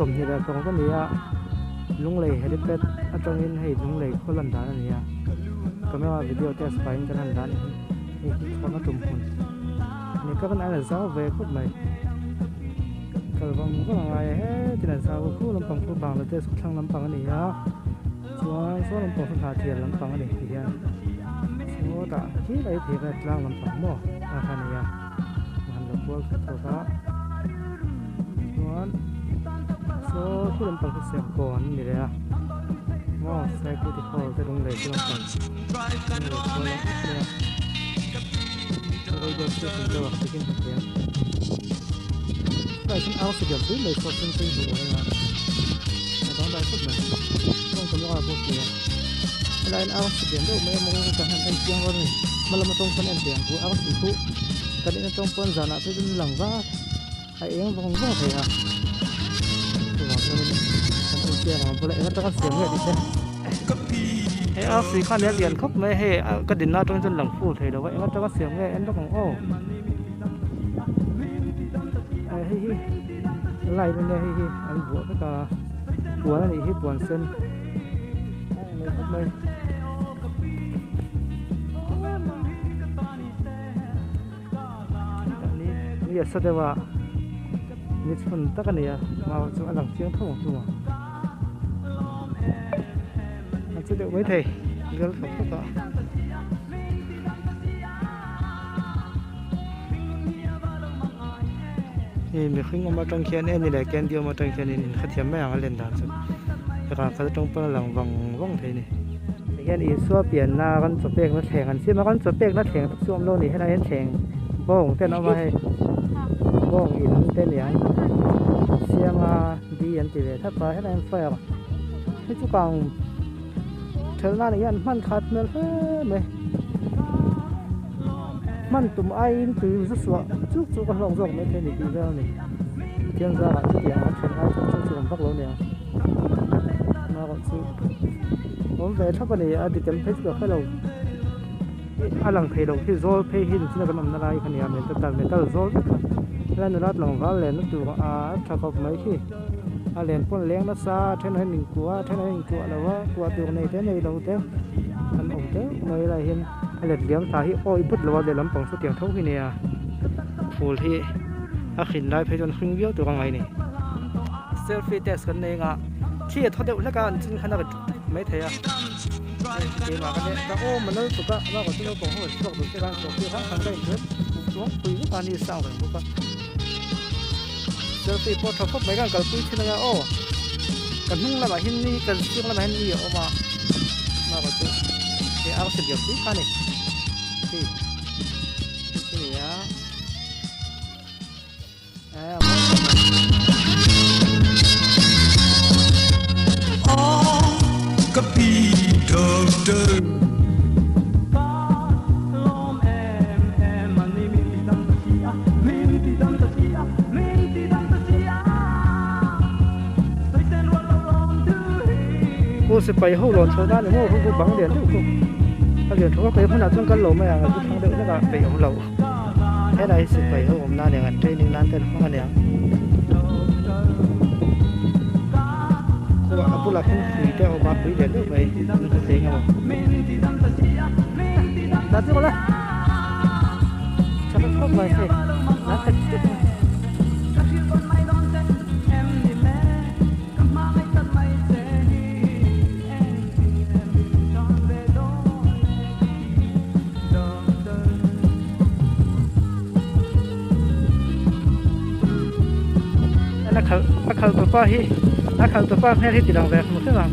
Vawiin ni 21 a ni a, Lunglei helipad atangin hei Lunglei khaw lan dan a ni a, camera video test pahin kan han dan hi hei hi thlawhna tum hmun a ni ka kan a zau ve khawp mai kal vang vang a ngai a hetin an zau a khu lampang khu Bangladesh khawthlang lampang a ni a chuan saw lampang saw hnahthel lampang a ni ti hian sawtah khi lai thei kha tlang lampang maw a kha a ni a han lo kual khat bawk a chuan saw khi lampang khi serkawn an ni leh a maw saikuti hall te lunglei te lampang lunglei khua lam vek mai a radio station te vang takin hmu thei ang tunah hian arsi lian pui mai saw sen pawhin hmuh tur a a dangdai khawp mai chuan camera pawh a hmu a helai hian arsi lian deuh mai a mawng kan han en chiang rual a ni hma lam atang chuan en thei ang chu arsi chu kan en atang pawn zanah phei chuan lang vak a eng vawng vawng thei a chuvang chuanin kan en chiang ang bula eng atanga siam nge tih te he arsi khan a lian khawp mai hei ka dinna atang chuan lang fur thei lo va eng atanga siam nge en lawk ang aw hei hi light ania hei hi an vuah vek a puan anih hi puan sen a khawp mai. Ni a sa deuh a ni chhun tak a ni a mau chu a lang chiang tho ang chu maw a che deuh maithei vel thawk thawk a. Hei mihring awm atang khian en ila candy awm atang khian in hrethiam mai ang a len dan chu hekah kal atang pawn a lang vang vang thei a ni. Tihian Isua pianna kan chaw pekna thleng an siam a kan chaw pekna thleng tak chu a awm lo a ni helai hian thleng bawng te an awm a hei bawng in te nia an siam a di an ti ve thlap a helai hian fire hei chu kang thelna nih hian hman khat hmel hle mai. Hman tum aiin tui zu suah chuk chuk a hlawk zawk mai thei a ni tih vel a ni. Pathian zarah chutiang a then ai chuan chu chu awm vak lo nia. Amaherawh chu awm ve thlap a ni a dik em phei chu ka hre lo. A lang thei lo khi zawl phei hi nichina kan awmna lai kha nia metal metal zawl vek kha. Helai nula tlangval lenna tur a tha khawp mai khi. A len pawn leng nasa a then a inkuah a then a inkuah lo a kuah tur nei te nei lo te an awm teuh mai lai hian. A let liam thla hi awi but lo a lehlam pang chu tiang tho hi nia phul hi a hrin lai phei chuan hring viau tur a ngai a ni. Selfie test kan nei anga thi a thaw deuh hlek a an chin khan a ri tuk tuk mai thei a keimah ka nih ka awm a nal tuk a amah chu naupang ho an chhuak duh che khan selfie hrang hrang ka inhre chuang pui vek a ni sang reng bawk a selfie pawh tha khawp mai khan kalpui thin anga aw ka hnung lamah hian ni kan sir lamah hian mi a awm a amah chu he arsi lian pui kha a ni hei hei ni a eh a mawi khawp mai. Khu sipai ho lawn chho nan emaw khu bang lian deuh khu a lian tho a kei hmunah chuan kal lo mai ang a chu thlang deuh hlek a peih awm lo helai hi sipai ho awm nan eng an training nan te an hmang aniang khuah a bulah khin hrui te a awm a hrui lian deuh mai an hmu thei eng emaw. Tlan tir ula. Tha ka khawp mai hei. Tlan khat tut mai. A khalh a khalh tupa hi a khalh tupa hmel hi ti lang ve hmu hrim ang.